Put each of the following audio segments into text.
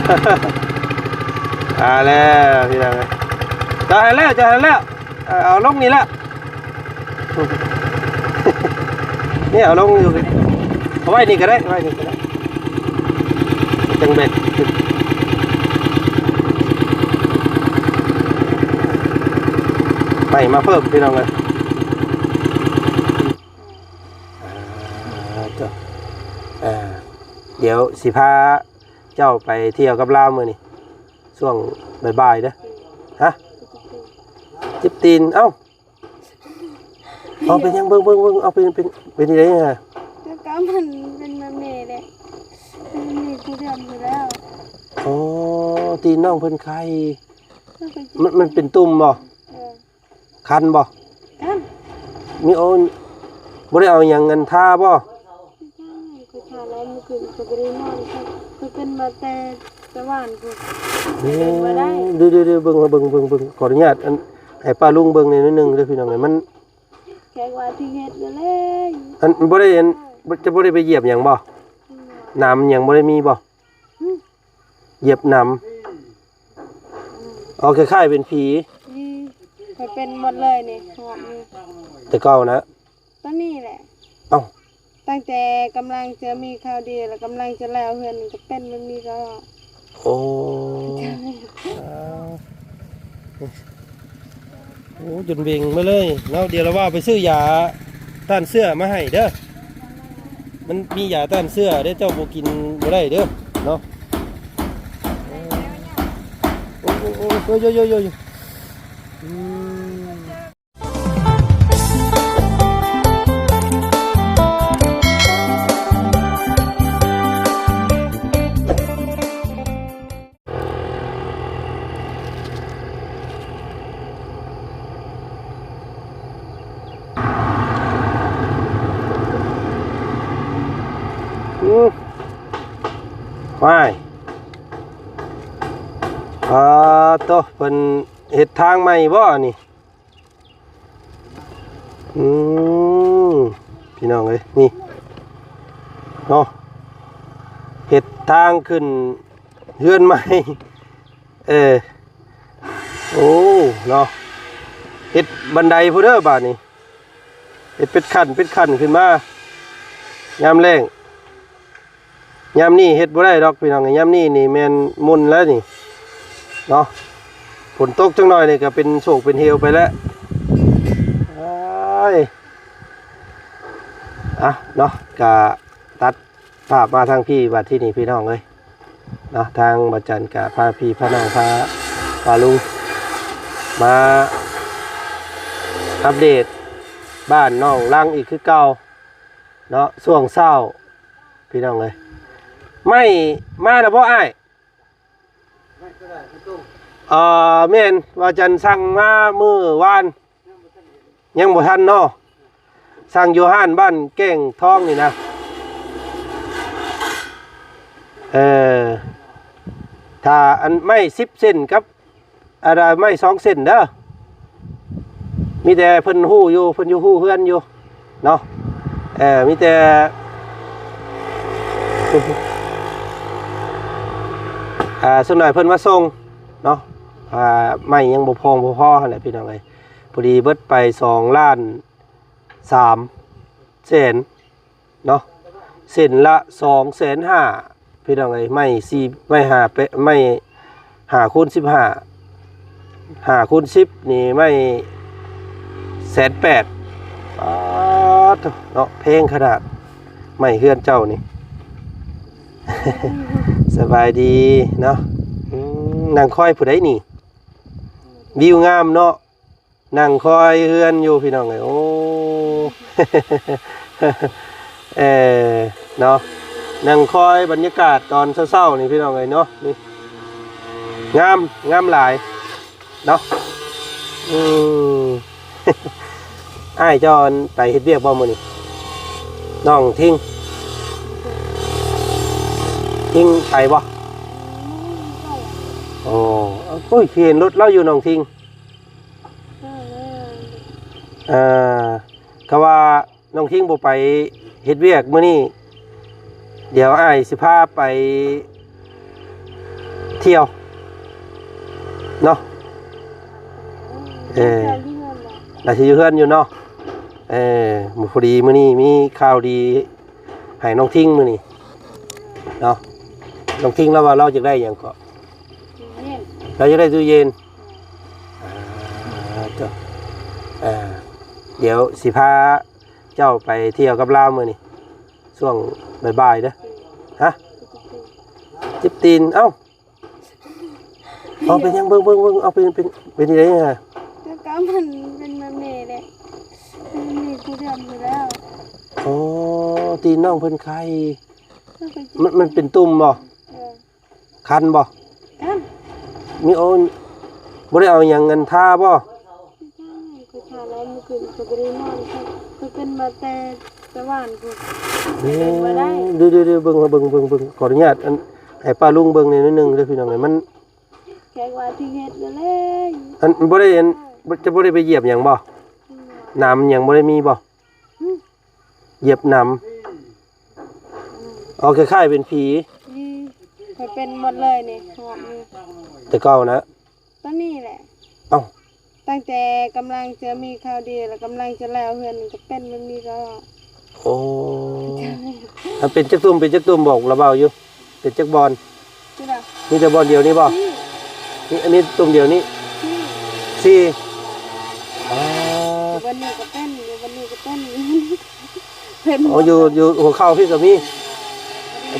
ມາແລ້ວພີ່ນ້ອງເອີຍ ຈອດຫັ້ນແລ້ວ ຈອດຫັ້ນແລ້ວ ເອົາ ເອົາລົງນີ້ແຫຼະ ນີ້ເອົາລົງຢູ່ ເອົາໄວ້ນີ້ກໍໄດ້ ໄວ້ນີ້ກໍໄດ້ ຈັ່ງແບກ ໄມ້ມາເພີ່ມພີ່ນ້ອງເອີຍ ອ່າ ເຈົ້າ ອ່າ ດຽວຊິພາເຈົ້າໄປທ່ຽວກັບລາວມື້ນີ້ ຊ່ວງບ່າຍໆເດີ ຮະ ເຈັບຕີນ ເອົ້າ ເອົາ ເປັນຫຍັງ ເບິ່ງ ເບິ່ງ ເບິ່ງ ເອົາ ເປັນ ເປັນ ເປັນຈັ່ງໃດຮະ ແລ້ວກໍມັນເປັນແບບນີ້ແຫຼະ ມັນມີຜູ້ເດືອນຢູ່ແລ້ວ ອໍ ຕີນນ້ອງເພິ່ນໄຄ ມັນ ມັນເປັນຕຸ່ມບໍ່ ເອີ ຄັນບໍ່ ຄັນ ມີໂອນ ບໍ່ໄດ້ເອົາຫຍັງອັນທາບໍ່ ຂ້ອຍທາແລ້ວມື້ຄືນຂ້ອຍບໍ່ໄດ້ນອນ ຂ້ອຍ ຂ້ອຍເປັນມາແຕ່ ຕະຫວ່ານພຸ້ນ ໂອ້ ເດີ ເດີ ເດີ ເບິ່ງ ເບິ່ງ ເບິ່ງ ເບິ່ງ ຂໍອະນຸຍາດ ອັນ ໃຫ້ປ້າລຸງເບິ່ງແດ່ໜ້ອຍໜຶ່ງເດີພີ່ນ້ອງເອີຍ ມັນ ແຂກວ່າທີ່ເຮັດນັ້ນແຫຼະ ອັນ ບໍ່ໄດ້ ອັນ ຈະບໍ່ໄດ້ໄປຢຽບຫຍັງບໍ່ ອືມ ໜາມຫຍັງບໍ່ໄດ້ມີບໍ່ ອືມ ຢຽບໜາມ ອືມ ອໍ ຄ້າຍໆເປັນຜີ ອືມ ຂ້ອຍເປັນໝົດເລີຍນີ້ ຮອບນີ້ ແຕ່ເກົ່ານະ ຕອນນີ້ແຫຼະ ເອົ້າ ຕັ້ງແຕ່ກຳລັງຈະມີຂ່າວດີ ແລ້ວກຳລັງຈະແລ້ວເຮືອນນີ້ກໍເປັນແບບນີ້ຕະຫຼອດ ໂອ້ ໂອ້ ຈົນເວັງມາເລີຍເນາະ ດຽວລະວ່າໄປຊື້ຢາຕ້ານເຊື້ອມາໃຫ້ເດີ ມັນມີຢາຕ້ານເຊື້ອເດ້ ເຈົ້າບໍ່ກິນບໍ່ໄດ້ເດີເນາະ ໂອ້ ໂອ້ ໂອ້ ໂອ້ ໂອ້ ອືມ. ອືມ ວ້າຍ ອ່າ ໂຕ ເພິ່ນເຮັດທາງໃໝ່ບໍ່ນີ້? ອືມ ພີ່ນ້ອງເອີຍ ນີ້ເນາະ ເຮັດທາງຂຶ້ນເຮືອນໃໝ່ ເອີ ໂອ້ ເນາະ ເຮັດບັນໄດພຸ້ນເດີບາດນີ້ ເຮັດເປັນຂັ້ນເປັນຂັ້ນຂຶ້ນມາ ຍາມແລ້ງ ຍາມນີ້ເຮັດບໍ່ໄດ້ດອກພີ່ນ້ອງ ຍາມນີ້ນີ້ແມ່ນໝຸ່ນແລ້ວນີ້ເນາະ ຝົນຕົກຈັກໜ້ອຍນີ້ກໍເປັນໂສກເປັນເຫວໄປແລ້ວ ອ້າຍ ອ່ະເນາະ ກະຕັດພາບມາທາງພີ້ ບັດທີນີ້ພີ່ນ້ອງເອີຍເນາະ ທາງບ່າວຈັນກະພາພີ່ພານ້ອງ ພາປ້າລຸງມາອັບເດດບ້ານນ້ອງລັງອີກຄືເກົ່າເນາະ ຊ່ວງເຊົ້າ ພີ່ນ້ອງເອີຍ ໄມ້ມາແລ້ວບໍ່ອ້າຍ? ເອີ ແມ່ນ ວ່າຈັນສັ່ງມາມື້ວານ ຍັງບໍ່ທັນເນາະ ສັ່ງຢູ່ຮ້ານບ້ານແກ້ງທອງນີ້ນະ ເອີ ຖ້າອັນໄມ້ສິບເສັ້ນກັບ ອັນໃດໄມ້ສອງເສັ້ນເດີ ມີແຕ່ເພິ່ນຮູ້ຢູ່ ເພິ່ນຢູ່ຮູ້ເຮືອນຢູ່ເນາະ ເອີ ມີແຕ່ ອ່າ ສ່ວນຫຼາຍເພິ່ນມາສົ່ງເນາະ ອ່າ ໄມ້ຍັງບໍ່ພອງບໍ່ພໍຫັ້ນແຫຼະພີ່ນ້ອງເອີຍ ພໍດີເບິດໄປສອງລ້ານສາມແສນ ເນາະ ເສັ້ນລະສອງແສນຫ້າ ພີ່ນ້ອງເອີຍ ໄມ້ສີ່ ໄມ້ຫ້າ ແປະ ໄມ້ຫ້າຄູນສິບຫ້າ ຫ້າຄູນສິບນີ້ໄມ້ແສນແປດ ປາດໂທ້ເນາະ ແພງຂະໜາດ ໄມ້ເຮືອນເຈົ້ານີ້ ສະບາຍດີເນາະ ອືມ ນັ່ງຄອຍຜູ້ໃດນີ້ ວິວງາມເນາະ. ນັ່ງຄອຍເຮືອນຢູ່ພີ່ນ້ອງເອີຍ ໂອ້ ເອີ ເນາະ ນັ່ງຄອຍບັນຍາກາດຕອນເຊົ້າໆນີ້ພີ່ນ້ອງເອີຍເນາະ ນີ້ ງາມ ງາມຫຼາຍເນາະ ອືມ ອ້າຍເຈົ້າໄປເຮັດວຽກບໍ່ມື້ນີ້? ນ້ອງທິງ ທິງໄປບໍ່? ໂອ້ ໂອ້ຍ ເຫັນລົດລາວຢູ່ນ້ອງທິງ ເອີ ເອີ ຄຳວ່ານ້ອງທິງບໍ່ໄປເຮັດວຽກມື້ນີ້ ດຽວອ້າຍຊິພາໄປ ທ່ຽວເນາະ. ເອີ ໜ້າຊິຢູ່ເຮືອນຢູ່ເນາະ. ເອີ ມື້ ພໍດີມື້ນີ້ມີຂ່າວດີໃຫ້ນ້ອງທິງມື້ນີ້ເນາະ. ນ້ອງທິງລາວວ່າລາວຢາກໄດ້ຫຍັງເກາະ? ຕູ້ເຢັນ ລາວຢາກໄດ້ຕູ້ເຢັນ. ອ່າ ເຈົ້າ ອ່າ ດຽວຊິພາເຈົ້າໄປທ່ຽວກັບລາວມື້ນີ້ ຊ່ວງບ່າຍໆເດີ. ຮະ? ເຈັບຕີນ. ເອົ້າ ເອົາ ເປັນຫຍັງ? ເບິ່ງ ເບິ່ງ ເບິ່ງ ເອົາ ເປັນ ເປັນ ເປັນຈັ່ງໃດຮະ? ກໍ ກໍມັນເປັນແບບນີ້ແຫຼະ ມັນມີຜູ້ດຽວຢູ່ແລ້ວ. ອໍ ຕີນນ້ອງເພິ່ນໄຄ. ມັນ ມັນເປັນຕຸ່ມບໍ່? ເອີ ຄັນບໍ່? ຄັນ. ມີ ໂອ ບໍ່ໄດ້ເອົາຫຍັງອັນທາບໍ່? ຂ້ອຍທາແລ້ວມື້ຄືນ ຂ້ອຍບໍ່ໄດ້ນອນ ຂ້ອຍ ຂ້ອຍເປັນມາແຕ່ ແຕ່ວານພຸ້ນ. ໂອ້ ເດີໆໆ ເບິ່ງ ເບິ່ງ ເບິ່ງ ເບິ່ງ ຂໍອະນຸຍາດ ອັນ ໃຫ້ປ້າລຸງເບິ່ງແດ່ໜ້ອຍໜຶ່ງເດີພີ່ນ້ອງເອີຍ. ມັນ ແຂກວ່າທີ່ເຮັດນັ້ນແຫຼະ ອັນ ບໍ່ໄດ້ ອັນ ຈະບໍ່ໄດ້ໄປຢຽບຫຍັງບໍ່? ອືມ ໜາມຫຍັງບໍ່ໄດ້ມີບໍ່? ຫືມ ຢຽບໜາມ. ອືມ ອໍ ຄ້າຍໆເປັນຜີ. ອືມ ຂ້ອຍເປັນໝົດເລີຍນີ້ ຮອດນີ້ ແຕ່ເກົ່ານະ. ຕອນນີ້ແຫຼະ. ເອົ້າ ຕັ້ງແຕ່ກຳລັງຈະມີຂ່າວດີ ແລ້ວກຳລັງຈະແລ້ວເຮືອນ ກໍເປັນແບບນີ້ຕະຫຼອດ. ໂອ້ ມັນເປັນຈັກຕຸ່ມ ເປັນຈັກຕຸ່ມ ບອກລາວເວົ້າຢູ່ ເປັນຈັກບ່ອນ? ນີ້ລະ ມີແຕ່ບ່ອນດຽວນີ້ບໍ່? ນີ້ ນີ້ ອັນນີ້ຕຸ່ມດຽວນີ້. ສີ່ ສີ່. ອໍ ຢູ່ບ່ອນນີ້ກໍເປັນ ຢູ່ບ່ອນນີ້ກໍເປັນ ເປັນ. ອໍ ຢູ່ ຢູ່ຫົວເຂົ່າພີ້ກໍມີ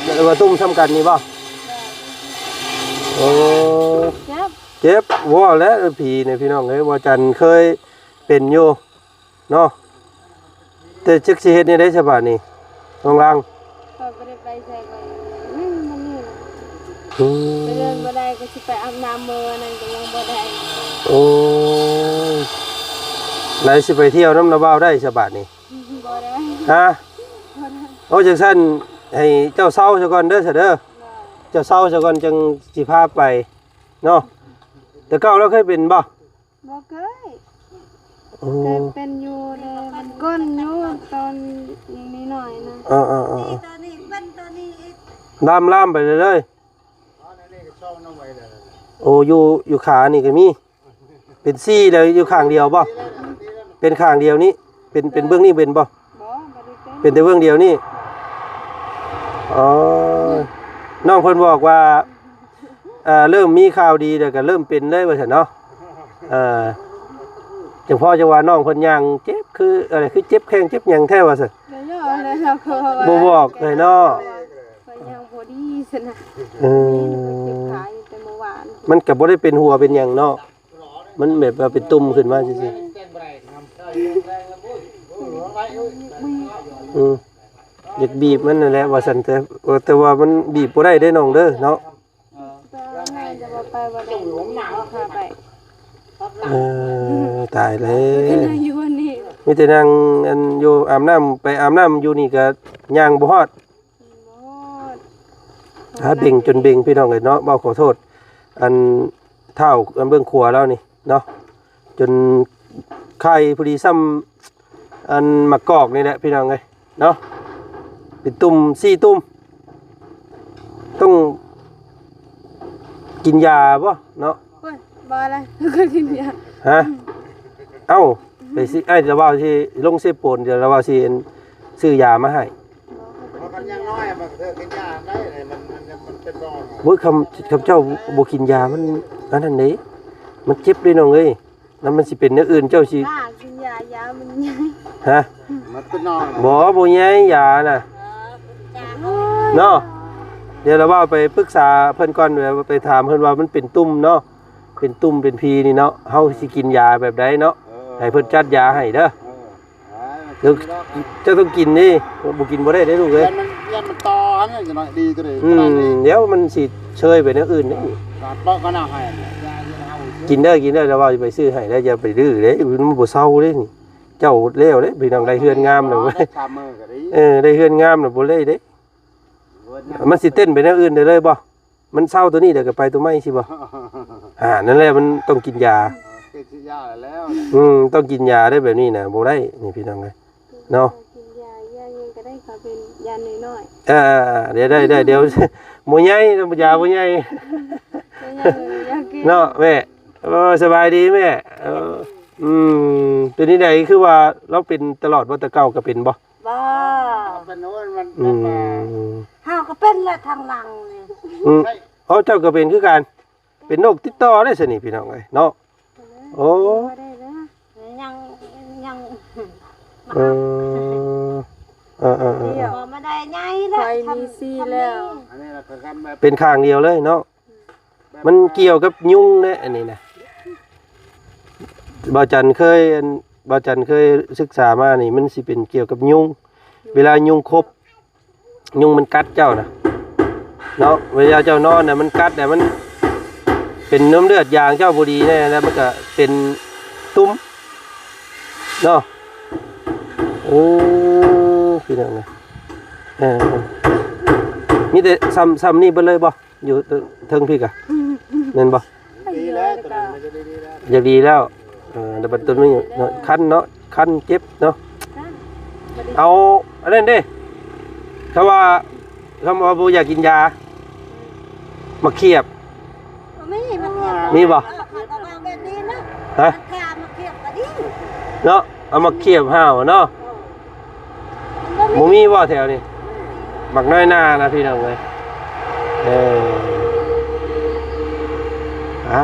ແຕ່ວ່າຕຸ່ມສ່ຳກັນນີ້ບໍ່? ໂອ້ ເຈັບ ເຈັບ. ວ່າແລ້ວ ເອີ ຜີນີ້ພີ່ນ້ອງເອີຍ ວ່າຈັນເຄີຍເປັນຢູ່ເນາະ ແຕ່ຈັກຊິເຮັດແນວໃດຊະບາດນີ້ ນ້ອງລາງ? ຂ້ອຍບໍ່ໄດ້ໄປໃສ ຂ້ອຍ ອືມ ມັນນີ້ລະ ອືມ ໄປເດີນບໍ່ໄດ້ ກໍຊິໄປອາບນ້ຳມື້ນັ້ນກໍຍັງບໍ່ໄດ້. ໂອ້ຍ ລະຊິໄປທ່ຽວນຳລາວບ່າວໄດ້ຊະບາດນີ້? ບໍ່ໄດ້. ຮະ? ບໍ່ໄດ້. ໂອ້ ຈັ່ງຊັ້ນໃຫ້ເຈົ້າເຊົາຊະກ່ອນເດີ ຊະເດີ ເຈົ້າເຊົາຊະກ່ອນ ຈັ່ງຊິພາໄປເນາະ. ແຕ່ເກົ່າລາວເຄີຍເປັນບໍ່? ບໍ່ເຄີຍ. ໂອ້ ເຄີຍເປັນຢູ່ແຕ່ມັນກ້ນຢູ່ຕອນນ້ອຍໆນະ. ເອີໆໆໆ ຕອນນີ້ເປັນຕອນນີ້ອີກ ລາມໆໄປເລື້ອຍໆ. ໂອ້ ຢູ່ ຢູ່ຂານີ້ກໍມີ ເປັນສີ່ແລ້ວ ຢູ່ຂ້າງດຽວບໍ່? ເປັນຂ້າງດຽວນີ້ ເປັນ ເປັນເບື້ອງນີ້ເປັນບໍ່? ບໍ່ ບໍ່ໄດ້ເປັນ. ເປັນແຕ່ເບື້ອງດຽວນີ້. ອໍ ນ້ອງເພິ່ນບອກວ່າ ເອີ ເລີ່ມມີຂ່າວດີແລ້ວກໍເລີ່ມເປັນເລີຍວ່າຊັ້ນເນາະ. ເອີ ຈັ່ງພໍຈັ່ງວ່ານ້ອງເພິ່ນຍ່າງເຈັບ ຄື ເອີ ຄືເຈັບແຂ້ງເຈັບຫຍັງແທ້ວ່າຊັ້ນ. ບໍ່ບອກເລີຍເນາະ. ເອີ ມັນກໍບໍ່ໄດ້ເປັນຫົວເປັນຫຍັງເນາະ. ມັນແບບວ່າເປັນຕຸ່ມຂຶ້ນມາຊື່ໆ. ອືມ ຢາກບີບມັນນັ້ນແຫຼະວ່າຊັ້ນ ແຕ່ ແຕ່ວ່າມັນບີບບໍ່ໄດ້ເດ້ນ້ອງເດີເນາະ. ເອີ ຕາຍແລ້ວ ມີແຕ່ນັ່ງ ອັນ ຢູ່ອາບນ້ຳ ໄປອາບນ້ຳຢູ່ນີ້ກໍຍ່າງບໍ່ຮອດ. ບໍ່ຮອດ. ຫາເບັ່ງຈົນເບັ່ງ ພີ່ນ້ອງເອີຍເນາະ. ເວົ້າຂໍໂທດ ອັນ ທ້າວ ອັນເບື້ອງຂວາລາວນີ້ເນາະ ຈົນໄຄພໍດີສ່ຳ ອັນ ໝາກກອກນີ້ແຫຼະ ພີ່ນ້ອງເອີຍເນາະ. ເປັນຕຸ່ມ ສີ່ຕຸ່ມ ຕ້ອງກິນຢາບໍ່ເນາະ? ໂອ້ຍ ບໍ່ລະ ກໍກິນຢາ. ຮະ? ເອົ້າ ໄປຊິ ອ້າຍລະວ່າຊິລົງເຊໂປນ ດຽວລະວ່າຊິຊື້ຢາມາໃຫ້. ບໍ່ ຄັນຍັງນ້ອຍມັນກໍຖືກກິນຢາໄດ້ ມັນ ມັນ ມັນເປັນບໍ່. ໂອ້ຍ ຄຳ ຄຳເຈົ້າບໍ່ກິນຢາ ມັນອັນນັ້ນເດ້ ມັນເຈັບເດ້ນ້ອງເອີຍ. ແລ້ວມັນຊິເປັນແນວອື່ນ ເຈົ້າຊິ ບ້າ ກິນຢາ ຢາມັນໃຫຍ່. ຮະ? ມັນເປັນນ້ອຍ. ບໍ່ ບໍ່ໃຫຍ່ຢານະ ເນາະ. ດຽວລະເວົ້າໄປປຶກສາເພິ່ນກ່ອນ ດຽວໄປຖາມເພິ່ນວ່າມັນເປັນຕຸ່ມເນາະ ເປັນຕຸ່ມເປັນຜີນີ້ເນາະ ເຮົາຊິກິນຢາແບບໃດເນາະ ເອີ ໃຫ້ເພິ່ນຈັດຢາໃຫ້ເດີ. ເອີ ເຈົ້າຕ້ອງກິນນີ້ ບໍ່ກິນບໍ່ໄດ້ເດ້ລູກເອີຍ. ຢ້ານມັນ ຢ້ານມັນຕໍ່ຫັ້ນ ຈັກໜ້ອຍດີຕົວນີ້. ອືມ ດຽວມັນຊິເຊີຍໄປແນວອື່ນເດ້ ການເປາະກໍໜ້າໃຫ້. ກິນເດີ ກິນເດີ ລະວ່າຊິໄປຊື້ໃຫ້ ແລ້ວຢ່າໄປດື້ເດ້ ມັນບໍ່ເຊົາເດ້ນີ້. ເຈົ້າແລ້ວເດ້ ພີ່ນ້ອງ ໄດ້ເຮືອນງາມແລ້ວເວີຍ. ເອີ ໄດ້ເຮືອນງາມແລ້ວບໍ່ເລີຍເດ້. ມັນຊິເຕັ້ນໄປແນວອື່ນໄດ້ເລີຍບໍ່? ມັນເຊົາຕົວນີ້ ແລ້ວກໍໄປຕົວໃໝ່ຊິບໍ່? ອ່າ ນັ້ນແຫຼະ ມັນຕ້ອງກິນຢາ. ເອີ ກິນຢາແລ້ວ. ອືມ ຕ້ອງກິນຢາໄດ້ແບບນີ້ນະ ບໍ່ໄດ້ນີ້ພີ່ນ້ອງເອີຍເນາະ. ກິນຢາ ຢາຫຍັງກໍໄດ້ ເຂົາເປັນຢານ້ອຍໆ. ເອີໆໆ ດຽວໄດ້ໆ ດຽວບໍ່ໃຫຍ່ ຢາບໍ່ໃຫຍ່. เนาะแม่ เออ สบายดีแม่ เออ อืม เป็นจั่งใด คือว่าลาวเป็นตลอดบ่ แต่เก่าก็เป็นบ่ บ่ เป็นโน่นมัน อืม แบบว่า เฮาก็เป็นแหละทางหลังนี่ อืม เอ้า เจ้าก็เป็นคือกัน เป็นโรคติดต่อได้ซะนี่พี่น้องเอ้ยเนาะ โอ้ บ่ได้เด้อ ยัง ยัง เออ เออๆๆ เดี๋ยว บ่มาได้ใหญ่แล้ว ไฟมีสี่แล้ว อันนี้เราก็ทำแบบ เป็นข้างเดียวเลยเนาะ มันเกี่ยวกับยุงเด้ อันนี้นะ บ่าวจันเคย อัน บ่าวจันเคยศึกษามานี่ มันสิเป็นเกี่ยวกับยุง เวลายุงขบ ยุงมันกัดเจ้านะ เนาะ เวลาเจ้านอนน่ะ มันกัดน่ะ มันเป็นน้ำเลือดยางเจ้าบ่ดีแน่ แล้วมันก็เป็นตุ่ม เนาะ โอ้ พี่น้องเอ้ย เออ มีแต่ซ่ำ ซ่ำนี่เบิดเลยบ่ อยู่เทิงพี้กะ แม่นบ่ ดีแล้ว ตอนนี้ก็ดีแล้ว อยากดีแล้ว เออ แล้วบัดต้นนี้เนาะ คันเนาะ คันเจ็บเนาะ เอาอันนั้นเด้ คำว่า คำว่าบ่อยากกินยา มะเขียบ บ่มีมะเขียบ มีบ่ เออ ข้อยก็ว่าแบบนี้นะ ฮะ ถ้ามาเขียบก็ดี เนาะ เอามาเขียบห้าวเนาะ เออ บ่มีบ่แถวนี้ บักน้อยนานะพี่น้องเอ้ย เออ อ่า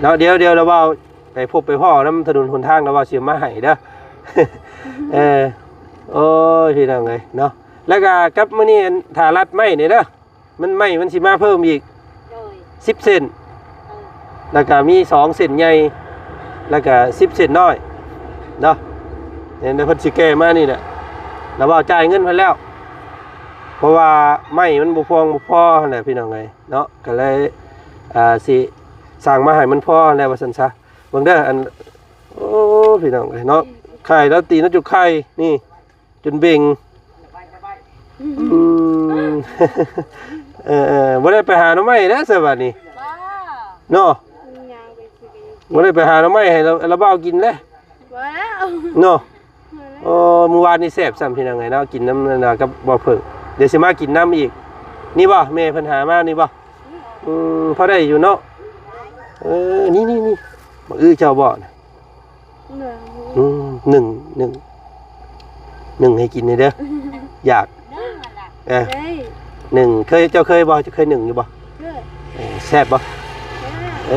เนาะ เดี๋ยว เดี๋ยวลาวบ่าวไปพบไปพ้อนำถนนหนทาง ลาวบ่าวสิเอามาให้เด้อ เออ โอ้ย พี่น้องเอ้ยเนาะ แล้วก็กลับมื้อนี้ อัน ถ้ารัดไม้นี่เด้อ มัน ไม้มันสิมาเพิ่มอีก โดย สิบเส้น เออ แล้วก็มีสองเส้นใหญ่ แล้วก็สิบเส้นน้อยเนาะ เนี่ยเพิ่นสิแก้มานี่แหละ ลาวบ่าวจ่ายเงินเพิ่นแล้ว เพราะว่าไม้มันบ่พองบ่พอหั่นแหละพี่น้องเอ้ยเนาะ ก็เลย อ่า สิสั่งมาให้มันพอหั่นแหละว่าซั่นซะ เบิ่งเด้อ อัน โอ้ พี่น้องเอ้ยเนาะ ไข่ลาวตีนจนไข่นี่ จนเบ่ง อืม เออๆ บ่ได้ไปหาหน่อไม้แล้วซะบัดนี้ บ่ เนาะ ย่างไปซื้อ บ่ได้ไปหาหน่อไม้ให้ลาว ลาวบ่าวกินแล้ว บ่แล้ว เนาะ บ่แล้ว โอ้ มื้อวานนี้แซ่บซ้ำพี่น้องเอ้ยเนาะ กินนำนั่นน่ะกับบ่าวเพิ่ง เดี๋ยวสิมากินนำอีก นี่บ่ แม่เพิ่นหามานี่บ่ อืม พอได้อยู่เนาะ เออ นี่ๆๆ บักอื้อเจ้าบ่นะ อืม นึ่ง นึ่ง นึ่งให้กินแหน่เด้อ อยาก นึ่งหั่นล่ะ เออ นึ่ง เคย เจ้าเคยบ่ เจ้าเคยนึ่งอยู่บ่ เคย เออ แซ่บบ่ แซ่บ เอ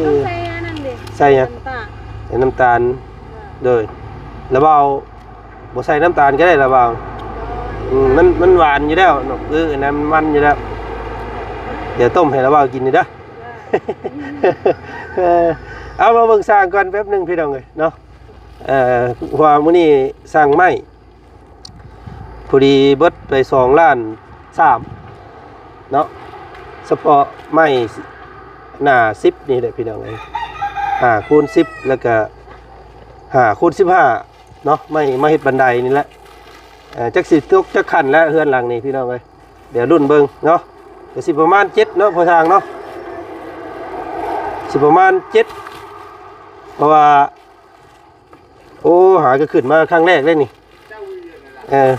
อ ต้องใส่อันนั้นเด้ ใส่หยัง น้ำตาล ใส่น้ำตาล โดย ลาวบ่าวบ่ใส่น้ำตาลก็ได้ ลาวบ่าว อืม มัน มันหวานอยู่แล้ว นกอื้ออันนั้นมันมันอยู่แล้ว เดี๋ยวต้มให้ลาวบ่าวกินนี่เด้อ เออ เอามาเบิ่งช่างก่อนแป๊บหนึ่งพี่น้องเอ้ยเนาะ เอ่อ เพราะว่ามื้อนี้สั่งไม้ พอดีเบิดไปสองล้านสามเนาะ เฉพาะไม้หน้าสิบนี่แหละพี่น้องเอ้ย ห้าคูณสิบ แล้วก็ห้าคูณสิบห้าเนาะ ไม้มาเฮ็ดบันไดนี่แหละ เอ่อ จักสิตกจักขั้นแล้วเฮือนหลังนี้พี่น้องเอ้ย เดี๋ยวลุ้นเบิ่งเนาะ ก็สิประมาณเจ็ดเนาะ พ่อช่างเนาะ สิประมาณเจ็ด เพราะว่า โอ้ หาก็ขึ้นมาครั้งแรกเลยนี่ เออ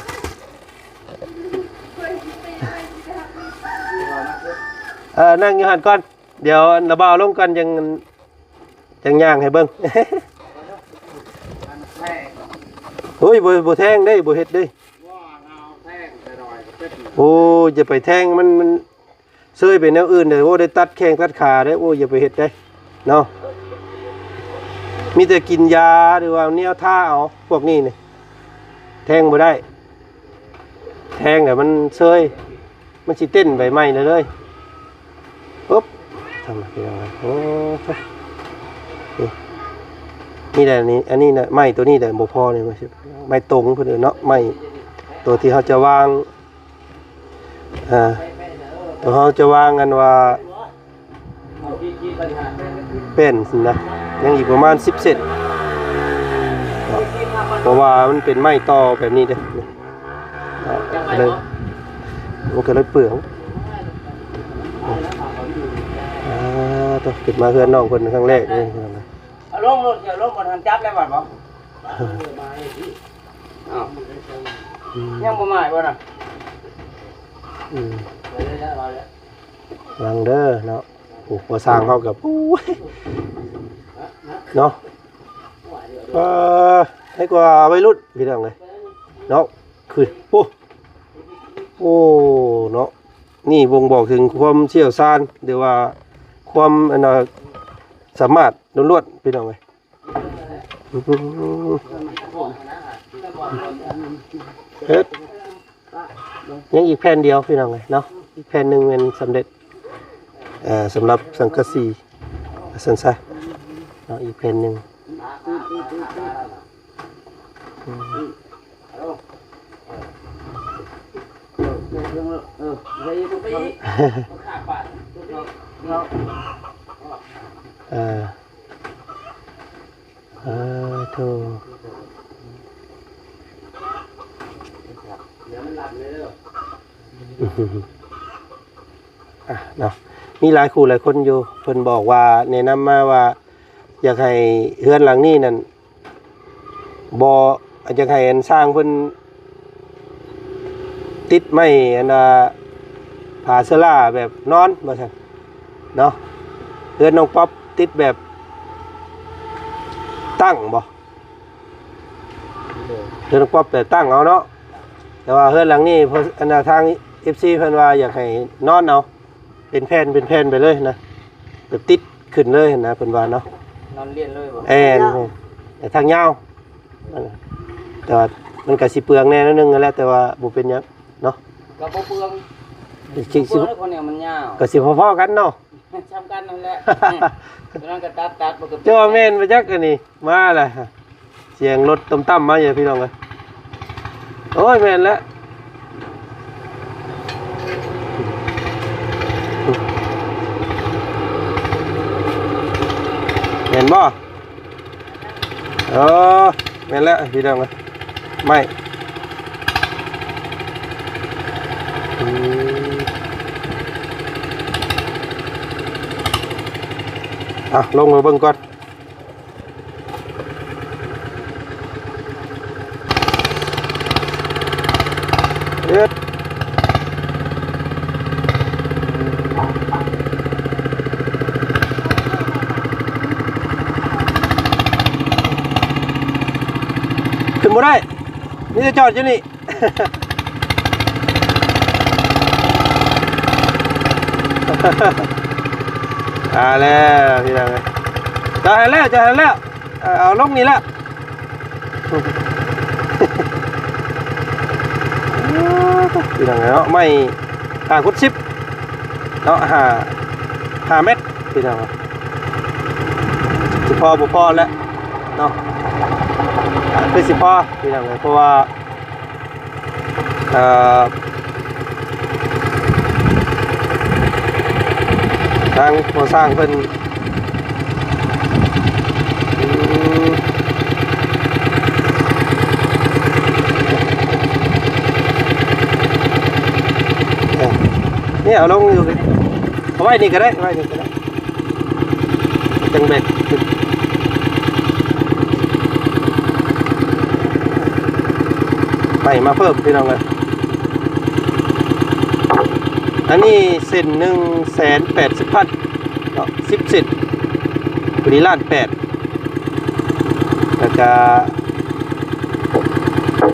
เออ นั่งอยู่หั่นก่อน เดี๋ยวลาวบ่าวลงก่อน จั่ง จั่งย่างให้เบิ่ง โอ้ย บ่ บ่แทงเด้ บ่เฮ็ดเด้ โอ้ อย่าไปแทงมัน มัน เซยไปแนวอื่นเด้อ โอ้ ได้ตัดแข้งตัดขาเด้อ โอ้ อย่าไปเฮ็ดเด้อ เนาะ มีแต่กินยา หรือว่าแนวทาเอา พวกนี้นี่ แทงบ่ได้ แทงแล้วมันเซย มันสิเต้นใบไม้เลย ปึ๊บ ทำไมเป็นอย่างนั้น โอ้ นี่ นี่แหละ นี่ อันนี้นะ ไม้ตัวนี้แหละ บ่พอนี่ ไม้ตงเพิ่นเอิ้นเนาะ ไม้ตัวที่เฮาจะวาง อ่า ตัวเฮาจะวางอันว่า แป้นนะ ยังอีกประมาณสิบเซน เพราะว่ามันเป็นไม้ต่อแบบนี้เด้ อ่า ก็เลย มันก็เลยเปลือง อ่า ต้องขึ้นมาเฮือนน้องเพิ่นครั้งแรกเลย เอาลงรถ เอาลงบ่ทันจับแล้วบัดบ่ อ้าว อืม ยังบ่มาอีกบ่น่ะ อืม เอาเลย เอาเลย ระวังเด้อเนาะ ໂອ້ ພໍສ້າງເຮົາກໍ ໂອ້ຍ ເນາະ ເອີ ໃຫ້ກວ່າໄວລຸ້ນພີ່ນ້ອງເອີຍເນາະ ຄື ໂອ້ ໂອ້ ເນາະ ນີ້ບົ່ງບອກເຖິງຄວາມຊ່ຽວຊານ ຫຼືວ່າຄວາມ ອັນນ່າ ສາມາດລ້ວນໆ ພີ່ນ້ອງເອີຍ. ເຮັດ ຍັງອີກແຜ່ນດຽວພີ່ນ້ອງເອີຍເນາະ ອີກແຜ່ນໜຶ່ງແມ່ນສຳເລັດ ເອີ ສຳລັບສັງກະສີວ່າຊັ້ນຊະເນາະ ອີກແຜ່ນໜຶ່ງ. ເອີ ເອີ ໂທ້ ອະ ເນາະ ມີຫຼາຍຄູ່ຫຼາຍຄົນຢູ່ ເພິ່ນບອກວ່າ ແນະນຳມາວ່າ ຢາກໃຫ້ເຮືອນຫຼັງນີ້ນັ້ນ ບໍ່ ຢາກໃຫ້ອັນຊ່າງເພິ່ນຕິດໄມ້ອັນວ່າ ຜ້າເຊື້ອລາແບບນອນວ່າຊັ້ນເນາະ ເຮືອນນ້ອງປັອບຕິດແບບຕັ້ງບໍ່? ເຮືອນນ້ອງປັອບແບບຕັ້ງເອົາເນາະ ແຕ່ວ່າເຮືອນຫຼັງນີ້ ເພິ່ນ ອັນນ່າ ທາງເອັຟຊີເພິ່ນວ່າຢາກໃຫ້ນອນເອົາ ເປັນແຜ່ນເປັນແຜ່ນໄປເລີຍນະ ແບບຕິດຂຶ້ນເລີຍນະ ເພິ່ນວ່າເນາະ ນອນລຽນເລີຍບໍ່? ແມ່ນ ແຕ່ທາງຍາວ ແຕ່ວ່າມັນກໍຊິເປືອງແດ່ໜ້ອຍໜຶ່ງຫັ້ນແຫຼະ ແຕ່ວ່າບໍ່ເປັນຫຍັງເນາະ ກໍບໍ່ເປືອງ ຊິ ຊິ ເປືອງແລ້ວ ເພາະແນວມັນຍາວ ກໍຊິພໍໆກັນເນາະ ສ່ຳກັນນັ້ນແຫຼະ ຕົວນັ້ນກໍຕັດໆ ບໍ່ກໍ ເຈົ້າວ່າແມ່ນບໍ່ຈັກ ອັນນີ້ມາແລ້ວ ສຽງລົດຕ່ຳໆມາຢູ່ພີ່ນ້ອງເອີຍ ໂອ້ຍ ແມ່ນແລ້ວ ແມ່ນບໍ່? ເອີ ແມ່ນແລ້ວພີ່ນ້ອງເອີຍ ໄມ້ ອືມ ອ່ະ ລົງມາເບິ່ງກ່ອນ. ເອີ ຂຶ້ນບໍ່ໄດ້ ມີແຕ່ຈອດຢູ່ນີ້. ມາແລ້ວພີ່ນ້ອງເອີຍ ຈອດໃຫ້ແລ້ວ ຈອດໃຫ້ແລ້ວ ເອົາລົງນີ້ແລ້ວ ພີ່ນ້ອງເອີຍເນາະ ໄມ້ຫ້າຄູນສິບເນາະ ຫ້າ ຫ້າແມັດ ພີ່ນ້ອງເອີຍ ຊິພໍບໍ່ພໍແລ້ວເນາະ ຄືຊິພໍພີ່ນ້ອງເອີຍ ເພາະວ່າ ເອີ ທາງຜູ້ສ້າງເພິ່ນ ອືມ ເອີ ນີ້ເອົາລົງຢູ່ ເອົາໄວ້ນີ້ກໍໄດ້ ໄວ້ນີ້ກໍໄດ້. ຈັ່ງແບກໄປມາເພີ່ມພີ່ນ້ອງເອີຍ ອັນນີ້ເສັ້ນໜຶ່ງແສນແປດສິບພັນເນາະ ສິບເສັ້ນ ພໍດີລ້ານແປດ ແລ້ວກະ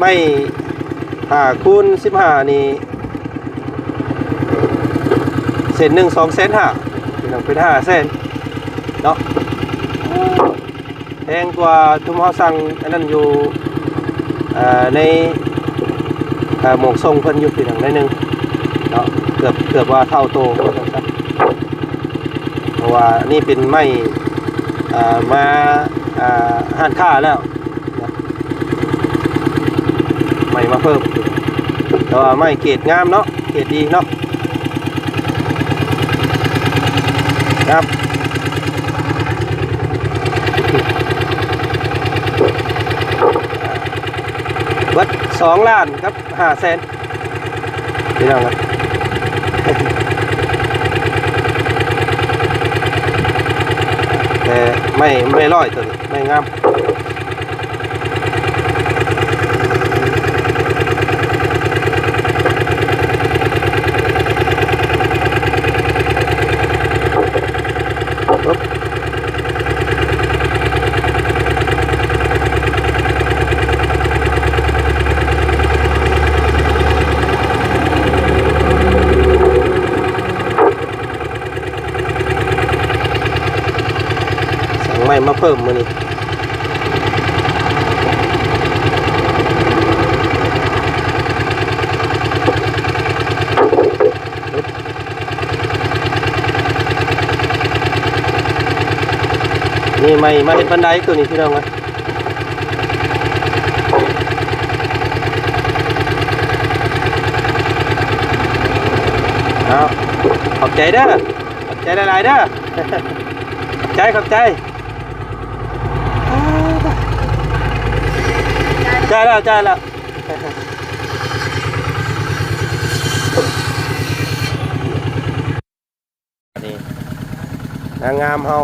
ໄມ້ ຫ້າຄູນສິບຫ້ານີ້ ເສັ້ນໜຶ່ງສອງແສນຫ້າ ພີ່ນ້ອງ ເປັນຫ້າແສນເນາະ ແພງກວ່າທຸມເຮົາສັ່ງອັນນັ້ນຢູ່ ເອີ ໃນ ເອີ ໝ່ອງສົ່ງເພິ່ນຢູ່ ພີ່ນ້ອງ ໜ້ອຍໜຶ່ງເນາະ ເກືອບ ເກືອບວ່າເທົ່າໂຕວ່າຊັ້ນຊະ ເພາະວ່າອັນນີ້ເປັນໄມ້ ເອີ ມາ ເອີ ຮ້ານຄ້າແລ້ວ. ໄມ້ມາເພີ່ມ ແຕ່ວ່າໄມ້ເກຣດງາມເນາະ ເກຣດດີເນາະ ງາມ ເບິດສອງລ້ານກັບຫ້າແສນ ພີ່ນ້ອງເອີຍ ແຕ່ໄມ້ ໄມ້ຮ້ອຍໂຕນີ້ ໄມ້ງາມ. ສັ່ງໃໝ່ມາເພີ່ມມື້ນີ້. ນີ້ໃໝ່ມາເຮັດບັນໄດຕົວນີ້ ພີ່ນ້ອງເອີຍ. ເອົາ ຂອບໃຈເດີ ຂອບໃຈຫຼາຍໆເດີ ຂອບໃຈ ຂອບໃຈ. ຈ່າຍແລ້ວ ຈ່າຍແລ້ວ. ນີ້ ນາງງາມເຮົາ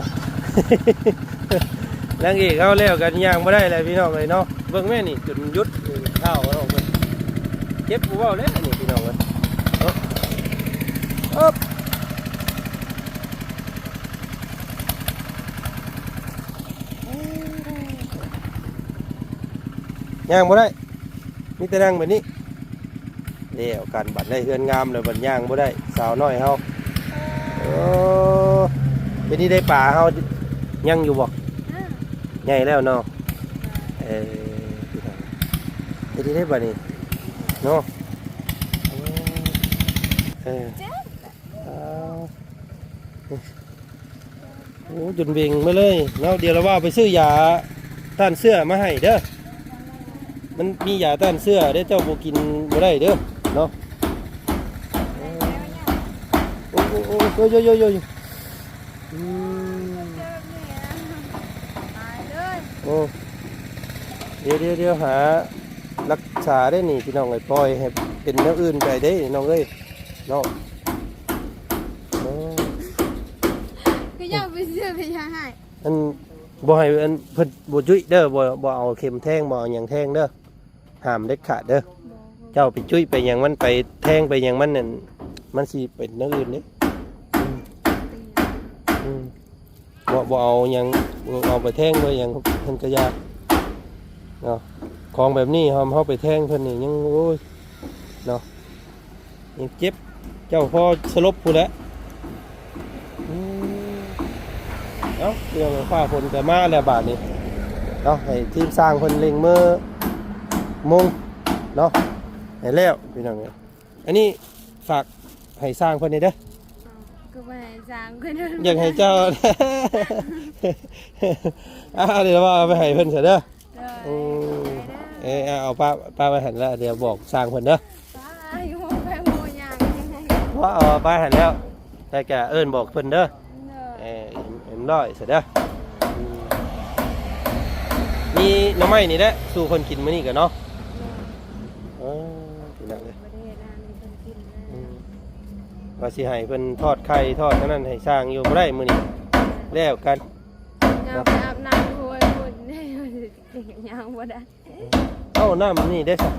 ນາງເອກເຮົາແລ້ວກໍຍ່າງບໍ່ໄດ້ແລ້ວ ພີ່ນ້ອງເອີຍເນາະ. ເບິ່ງແມ່ນີ້ ຈົນຢຸດ ເອີ ເທົ້າເຮົາເພິ່ນ ເຈັບບໍ່ເວົ້າແລ້ວນີ້ ພີ່ນ້ອງເອີຍ. ເອີ ເອີບ ຍ່າງບໍ່ໄດ້ ມີແຕ່ນັ່ງແບບນີ້. ແລ້ວກັນບັດ ໄດ້ເຮືອນງາມແລ້ວບັດຍ່າງບໍ່ໄດ້ ສາວນ້ອຍເຮົາ. ໂອ້ ເປັນນີ້ ໄດ້ປາເຮົາຍັງຢູ່ບໍ່? ອືມ ໃຫຍ່ແລ້ວເນາະ. ເອີ ເປັນນີ້ໄດ້ບັດນີ້ເນາະ. ເອີ ເອີ ເຈັບ ອ້າວ ໂອ້ ຈົນເວັງມາເລີຍເນາະ. ດຽວລາວວ່າໄປຊື້ຢາຕ້ານເຊື້ອມາໃຫ້ເດີ. ມັນມີຢາຕ້ານເຊື້ອເດ້ ເຈົ້າບໍ່ກິນບໍ່ໄດ້ເດີເນາະ. ໂອ້ ໂອ້ ໂອ້ ໂອ້ຍ ໂອ້ຍ ໂອ້ຍ ໂອ້ຍ ອືມ ຕາຍເລີຍ. ໂອ້ ດຽວ ດຽວ ດຽວ ຫາລັກສາໄດ້ນີ້ ພີ່ນ້ອງເອີຍ. ປ່ອຍໃຫ້ເປັນແນວອື່ນໄປເດ້ ນ້ອງເອີຍ. ເນາະ ໂອ້ ຄືຢາກໄປຊື້ໄປຢາໃຫ້ ອັນ ບໍ່ໃຫ້ ອັນ ເພິ່ນບໍ່ຈຸ້ຍເດີ ບໍ່ ບໍ່ເອົາເຂັມແທງ ບໍ່ເອົາຫຍັງແທງເດີ ຫ້າມເດັດຂາດເດີ. ບໍ່ ເຈົ້າໄປຈຸ້ຍໄປຫຍັງມັນ ໄປແທງໄປຫຍັງມັນນັ້ນ ມັນຊິເປັນແນວອື່ນເດ້. ອືມ ອືມ ບໍ່ ບໍ່ເອົາຫຍັງ ບໍ່ເອົາໄປແທງບໍ່ຫຍັງເພິ່ນກະຢ່າເນາະ. ຂອງແບບນີ້ເຮົາ ເຮົາໄປແທງເພິ່ນນີ້ຍັງ ໂອ້ຍ ເນາະ ຍັງເຈັບ ເຈົ້າພໍສະຫຼົບພຸ້ນແຫຼະ. ອືມ ເອົ້າ ເລື່ອງຟ້າຝົນກະມາແລ້ວບາດນີ້ເນາະ. ໃຫ້ທີມຊ່າງເພິ່ນເລັ່ງມືມຸງເນາະ ໃຫ້ແລ້ວ ພີ່ນ້ອງເອີຍ. ອັນນີ້ຝາກໃຫ້ຊ່າງເພິ່ນແດ່ເດີ. ເອົ້າ ຄືບໍ່ໃຫ້ຊ່າງເພິ່ນ ຢາກໃຫ້ເຈົ້າ ອ່າ ດຽວວ່າເອົາໄປໃຫ້ເພິ່ນຊະເດີ. ໂດຍ ອືມ ເອີ ເອົາປະ ປະໄວ້ຫັ້ນລະ ດຽວບອກຊ່າງເພິ່ນເດີ. ປະຢູ່ ໄປບໍ່ຍ່າງ ເອົາ ເອົາໄປຫັ້ນແລ້ວ ແລ້ວກະເອີ້ນບອກເພິ່ນເດີ. ໂດຍ ເອີ ເອັມຮ້ອຍຊະເດີ. ອືມ ມີໜໍ່ໄມ້ນີ້ແຫຼະ ສູ່ເພິ່ນກິນມື້ນີ້ກະເນາະ. ໂດຍ ເອີ ພີ່ນ້ອງເອີຍ ບໍ່ໄດ້ເຮັດອາຫານໃຫ້ເພິ່ນກິນນະ. ອືມ ວ່າຊິໃຫ້ເພິ່ນທອດໄຂ່ທອດອັນນັ້ນໃຫ້ຊ່າງຢູ່ ບໍ່ໄດ້ມື້ນີ້ ແລ້ວກັນ. ຍ່າງໄປອາບນ້ຳໂພຍພຸ້ນ ຍ່າງບໍ່ໄດ້. ເອົ້າ ນ້ຳນີ້ເດ້ຊະ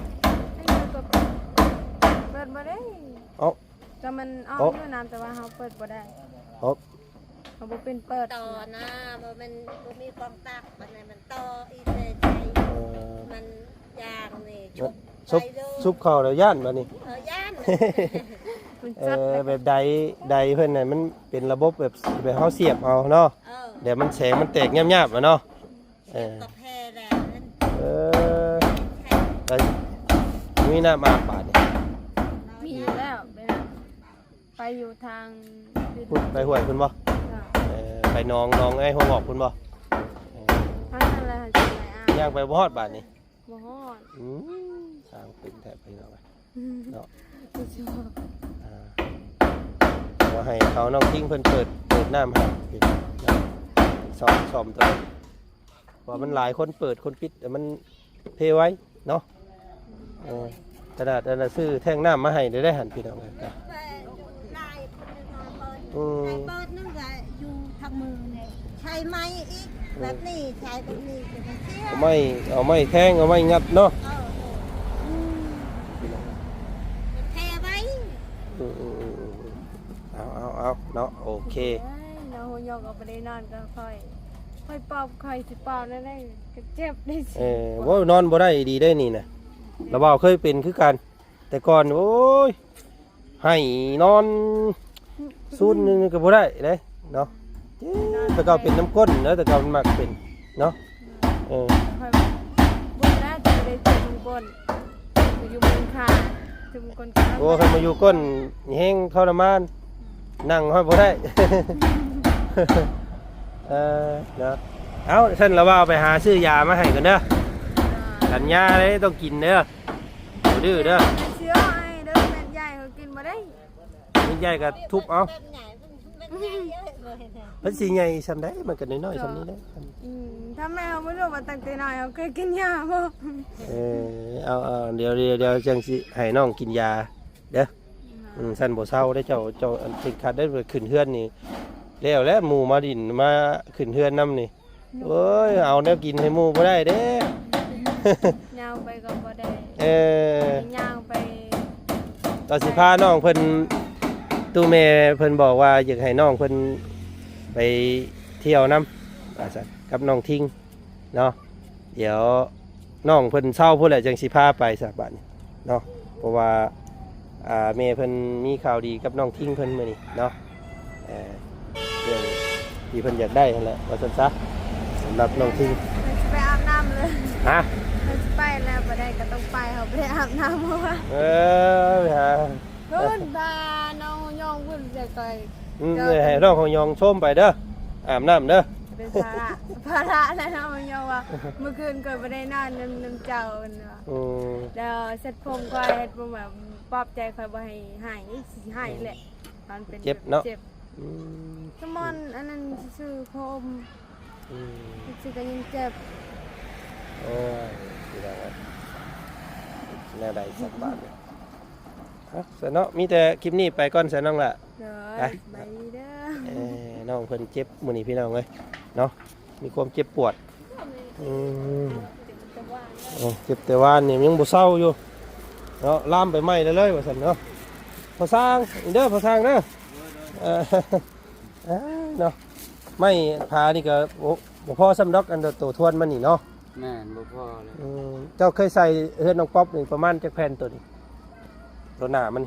ເປີດບໍ່ໄດ້. ເອົ້າ ແຕ່ມັນອອກ ເອົ້າ ຢູ່ນ້ຳ ແຕ່ວ່າເຮົາເປີດບໍ່ໄດ້. ເອົ້າ ເຮົາບໍ່ເປັນເປີດ ຕໍ່ນະ ບໍ່ແມ່ນ ບໍ່ມີກອງຕັກ ປານໃດມັນຕໍ່ອີແຕ່ໃຈ. ເອີ ມັນຢ່າງນີ້ ມັນຊຸບ ຊຸບເຂົ້າແລ້ວຢ້ານບາດນີ້. ເອີ ຢ້ານ ມັນ ເອີ ແບບໃດ ໃດເພິ່ນນະ ມັນເປັນລະບົບແບບ ແບບເຮົາສຽບເອົາເນາະ. ເອີ ແລ້ວມັນແສງມັນແຕກຍາບໆ ອະເນາະ. ເອີ ເອີ ແລ້ວມີນ້ຳອາບບາດນີ້. ມີແລ້ວ ໄປຢູ່ທາງພຸ້ນ ໄປຫ້ວຍພຸ້ນບໍ່? ເອີ ເອີ ໄປໜອງ ໜອງໄອ້ຫົວງອກພຸ້ນບໍ່? ເອີ ທາງນັ້ນແຫຼະ ຍ່າງໄປບໍ່ຮອດບາດນີ້. ບໍ່ຮອດ. ອືມ ຊ່າງເປັນແທ້ພີ່ນ້ອງເອີຍ ເນາະ. ບໍ່ຊອບ ອ່າ ວ່າໃຫ້ເຂົາ ນ້ອງຄິງເພິ່ນເປີດ ເປີດນ້ຳໃຫ້ ເນາະ ຊອມ ຊອມໂຕ ເພາະວ່າມັນຫຼາຍຄົນເປີດຄົນປິດ ແຕ່ມັນເພໄວເນາະ. ເອີ ຂະໜາດອັນນ່າ ຊື້ແທ້ງນ້ຳມາໃຫ້ໄດ້ ໄດ້ຫັ້ນພີ່ນ້ອງເອີຍ. ອືມ ໄດ້ເປີດໜຶ່ງກະຢູ່ທາງມືນີ້ ໃຊ້ໄມ້ອີກ ເອີ ແບບນີ້ ໃຊ້ແບບນີ້ກະໄດ້ເສຍ. ເອົາໄມ້ ເອົາໄມ້ແທງ ເອົາໄມ້ງັດເນາະ. ເອີ ເອີ ອືມ ແຜ່ໄວ້. ອືມ ເອົາ ເອົາ ເອົາເນາະ ໂອເຄ. ໂອ້ຍ ຍອກກໍບໍ່ໄດ້ນອນກໍຄ່ອຍ ຄ່ອຍປອບ ຄ່ອຍຊິປອບແນວໃດກໍເຈັບໄດ້ຊິ. ເອີ ໂອ້ຍ ນອນບໍ່ໄດ້ອີ່ຫຼີເດ້ນີ້ນະ. ລະບ່າວເຄີຍເປັນຄືກັນ ແຕ່ກ່ອນ ໂອ້ຍ ໄຫ້ນອນ ສູນໜຶ່ງກໍບໍ່ໄດ້ເດ້ເນາະ. ແຕ່ເກົ່າເປັນນຳກົ້ນເນາະ ແຕ່ເກົ່າມັນມັກເປັນເນາະ. ເອີ ຂ້ອຍບໍ່ໄດ້ ແຕ່ໄດ້ເຈັບນຳກົ້ນ ໄປຢູ່ເມືອງຄາ ເຈັບນຳກົ້ນ. ໂອ້ ຄັນມາຢູ່ກົ້ນແຮງທໍລະມານ ນັ່ງຮອດບໍ່ໄດ້. ເອີ ເນາະ. ເອົ້າ ຊັ້ນລະວ່າໄປຫາຊື້ຢາມາໃຫ້ກ່ອນເດີ. ສັນຍາເດ້ ຕ້ອງກິນເດີ. ບໍ່ດື້ເດີ. ແມ່ນຊິເອົາໃຫ້ເດີ ແມ່ນໃຫຍ່ເຂົາກິນບໍ່ໄດ້. ແມ່ນໃຫຍ່ກໍທຸບເອົາ. ມັນຊິໃຫຍ່ສ່ຳໃດ ມັນກໍນ້ອຍໆສ່ຳນີ້ແຫຼະ. ອືມ ຖ້າແມ່ເຮົາບໍ່ຮູ້ວ່າຕັ້ງແຕ່ນ້ອຍເຮົາເຄີຍກິນຢາບໍ່? ເອີ ເອົາໆ ດຽວ ດຽວ ດຽວຈັ່ງຊິໃຫ້ນ້ອງກິນຢາເດີ. ອືມ ຊັ້ນບໍ່ເຊົາເດ້ເຈົ້າ. ເຈົ້າ ອັນເຄັ່ງຄັດໄດ້ ໄປຂຶ້ນເຮືອນນີ້ ແລ້ວແຫຼະ ໝູ່ມາດິນ ມາຂຶ້ນເຮືອນນຳນີ້. ໂອ້ຍ ເອົາແນວກິນໃຫ້ໝູ່ບໍ່ໄດ້ເດ້. ຍ່າງໄປກໍບໍ່ໄດ້. ເອີ ຍ່າງໄປ. ຕອນຊິພານ້ອງເພິ່ນ ຕູ້ແມ່ເພິ່ນບອກວ່າຢາກໃຫ້ນ້ອງເພິ່ນໄປທ່ຽວນຳ ວ່າຊັ້ນ ກັບນ້ອງທິງເນາະ. ດຽວນ້ອງເພິ່ນເຊົາພຸ້ນແຫຼະ ຈັ່ງຊິພາໄປຊະບາດນີ້ເນາະ. ເພາະວ່າ ອ່າ ແມ່ເພິ່ນມີຂ່າວດີກັບນ້ອງທິງເພິ່ນມື້ນີ້ເນາະ. ເອີ ເລື່ອງທີ່ເພິ່ນຢາກໄດ້ຫັ້ນແຫຼະ ວ່າຊັ້ນຊະ. ສຳລັບນ້ອງທິງ ເພິ່ນຊິໄປອາບນ້ຳເລີຍ. ຮະ? ເພິ່ນຊິໄປແລ້ວ ບໍ່ໄດ້ກໍຕ້ອງໄປ ເຮົາບໍ່ໄດ້ອາບນ້ຳ. ເອີ ໄປຫາ ເພິ່ນພານ້ອງຮອງຍອງພຸ້ນ ຈະໄປ. ອືມ ເອີ ໃຫ້ນ້ອງຮອງຍອງໂຊມໄປເດີ ອາບນ້ຳເດີ. ເປັນພາລະ ພາລະແລ້ວ ຮອງຍອງວ່າ ມື້ຄືນຂ້ອຍບໍ່ໄດ້ນອນນຳ ນຳເຈົ້າ ເພິ່ນວ່າ. ອືມ ແລ້ວເຊັດຜົມຂ້ອຍ ເຮັດຜົມແບບປອບໃຈຂ້ອຍບໍ່ໃຫ້ໄຫ້ ຊິໄຫ້ແຫຼະ. ອືມ ມັນເປັນເຈັບເນາະ. ເຈັບ. ອືມ ສະມອນອັນນັ້ນຊື່ໆ ຜົມ. ອືມ ຊື່ໆ ກໍຍັງເຈັບ. ໂອ້ຍ ພີ່ນ້ອງເອີຍ ແນວໃດສັກບາດນີ້. ເອົ້າ ຊັ້ນເນາະ ມີແຕ່ຄລິບນີ້ໄປກ່ອນຊັ້ນນ້ອງຫຼ້າ. ໂດຍ ໄປ ສະບາຍດີເດີ. ເອີ ນ້ອງເພິ່ນເຈັບມື້ນີ້ພີ່ນ້ອງເອີຍເນາະ ມີຄວາມເຈັບປວດ. ອືມ ໂອ້ ເຈັບແຕ່ວານນີ້ຍັງບໍ່ເຊົາຢູ່ເນາະ ລາມໄປໃໝ່ເລີຍວ່າຊັ້ນເນາະ. ພໍ່ຊ່າງເດີ ພໍ່ຊ່າງເດີ. ເອີ ເນາະ ໄມ້ຜານີ້ກໍ ໂອ້ ບໍ່ພໍສ່ຳດອກ ອັນໂຕທວນມັນນີ້ເນາະ. ແມ່ນ ບໍ່ພໍແລ້ວ. ອືມ ເຈົ້າເຄີຍໃສ່ເຮືອນນ້ອງປັອບນີ້ປະມານຈັກແຜ່ນໂຕນີ້ ໂຕໜ້າມັນ?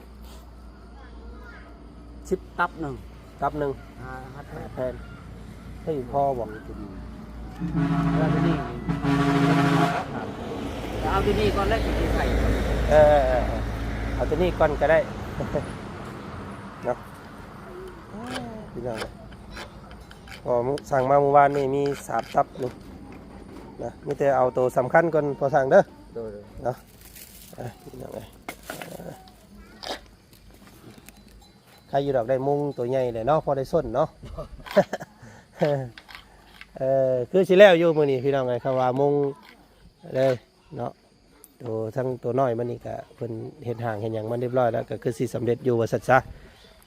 ສິບ ຕັບໜຶ່ງ ຕັບໜຶ່ງ ຫ້າ ຫ້າແຜ່ນ. ເຮີ້ຍ ພໍບໍ່? ເອົາໂຕນີ້ ເອົາໂຕນີ້ກ່ອນແລ້ວຊິໃສ່. ເອີ ເອົາໂຕນີ້ກ່ອນກໍໄດ້ເນາະ ພີ່ນ້ອງ. ພໍສັ່ງມາມື້ວານນີ້ມີສາມຕັບນີ້ນະ ມີແຕ່ເອົາໂຕສຳຄັນກ່ອນ ພໍສັ່ງເດີ. ໂດຍໆ ເນາະ ອ່ະ ພີ່ນ້ອງເອີຍ ໃຄຢູ່ດອກ ໄດ້ມຸງໂຕໃຫຍ່ແຫຼະເນາະ ພໍໄດ້ສົ້ນເນາະ. ເອີ ຄືຊິແລ້ວຢູ່ມື້ນີ້ ພີ່ນ້ອງເອີຍ ຄຳວ່າມຸງເລີຍເນາະ. ໂຕ ທັງໂຕນ້ອຍມັນນີ້ກະເພິ່ນເຮັດຮ່າງເຮັດຫຍັງມັນຮຽບຮ້ອຍແລ້ວ ກະຄືຊິສຳເລັດຢູ່ວ່າຊັ້ນຊະ.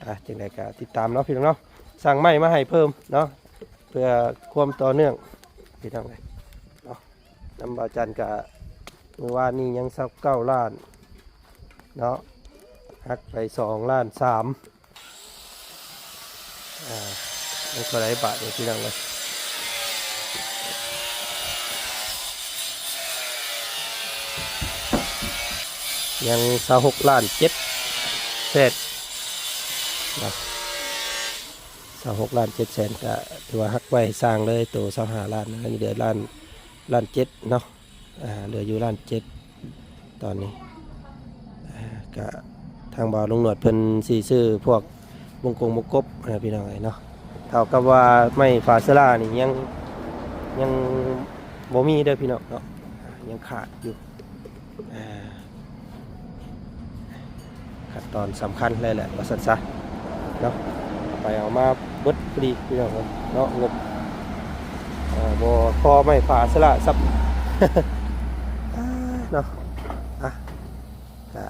ອ່າ ຈັ່ງໃດກະຕິດຕາມເນາະ ພີ່ນ້ອງເນາະ ສັ່ງໄມ້ມາໃຫ້ເພີ່ມເນາະ ເພື່ອຄວາມຕໍ່ເນື່ອງ ພີ່ນ້ອງເອີຍເນາະ. ນຳບ່າວຈັນກະ ມື້ວານນີ້ຍັງຊາວເກົ້າລ້ານເນາະ ຫັກໄປສອງລ້ານສາມ. ອ່າ ຍັງເທົ່າໃດບາດນີ້ ພີ່ນ້ອງເອີຍ ຍັງຊາວຫົກລ້ານເຈັດແສນເນາະ ຊາວຫົກລ້ານເຈັດແສນ ກະຖືວ່າຫັກໄວ້ໃຫ້ຊ່າງເລີຍ ໂຕຊາວຫ້າລ້ານ ຍັງເຫຼືອລ້ານ ລ້ານເຈັດເນາະ. ອ່າ ເຫຼືອຢູ່ລ້ານເຈັດຕອນນີ້. ອ່າ ກະທາງບ່າວລຸງໜວດເພິ່ນຊິຊື້ພວກມົງກົງມົງກົບນະ ພີ່ນ້ອງເອີຍເນາະ. ເທົ່າກັບວ່າໄມ້ຝາເຊື້ອລານີ້ຍັງ ຍັງບໍ່ມີເດີ ພີ່ນ້ອງເນາະ ຍັງຂາດຢູ່. ອ່າ ຂັ້ນຕອນສຳຄັນເລີຍແຫຼະ ວ່າຊັ້ນຊະເນາະ. ໄປເອົາມາເບິດພໍດີ ພີ່ນ້ອງເອີຍເນາະ ງົບ ເອີ ບໍ່ພໍໄມ້ຝາເຊື້ອລາຊ້ຳເນາະ. ອ່ະ ກະ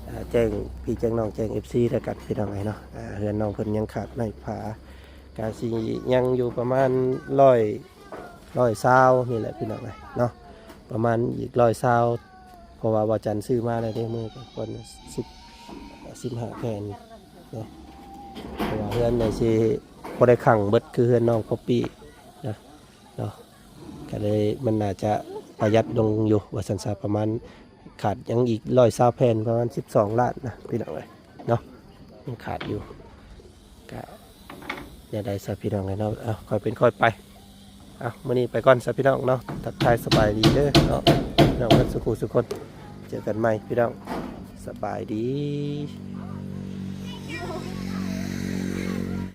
ເອີ ແຈ້ງພີ່ແຈ້ງນ້ອງ ແຈ້ງເອັບຊີແລ້ວກັນ ພີ່ນ້ອງເອີຍເນາະ. ອ່າ ເຮືອນນ້ອງເພິ່ນຍັງຂາດໄມ້ຝາ ກະຊິຍັງຢູ່ປະມານຮ້ອຍ ຮ້ອຍຊາວນີ້ແຫຼະ ພີ່ນ້ອງເອີຍເນາະ ປະມານອີກຮ້ອຍຊາວ. ເພາະວ່າບ່າວຈັນຊື້ມາແລ້ວເດ້ ມື້ກ່ອນ ສິບ ສິບຫ້າແຜ່ນເນາະ. ເພາະວ່າເຮືອນນີ້ຊິ ບໍ່ໄດ້ຂັງເບິດຄືເຮືອນນ້ອງປັອບປີ້ນະເນາະ ກໍເລີຍມັນໜ້າຈະປະຢັດລົງຢູ່ວ່າຊັ້ນຊະ ປະມານຂາດຍັງອີກຮ້ອຍຊາວແຜ່ນ ປະມານສິບສອງລ້ານນະພີ່ນ້ອງເອີຍເນາະ ຍັງຂາດຢູ່ ກະແນວໃດຊະພີ່ນ້ອງເອີຍເນາະ ເອົາ ຄ່ອຍເປັນຄ່ອຍໄປ ເອົາ ມື້ນີ້ໄປກ່ອນຊະພີ່ນ້ອງເນາະ ທັກທາຍສະບາຍດີເດີເນາະ ພີ່ນ້ອງເບິດສູ່ຜູ້ສູ່ຄົນ ເຈີກັນໃໝ່ພີ່ນ້ອງ ສະບາຍດີ.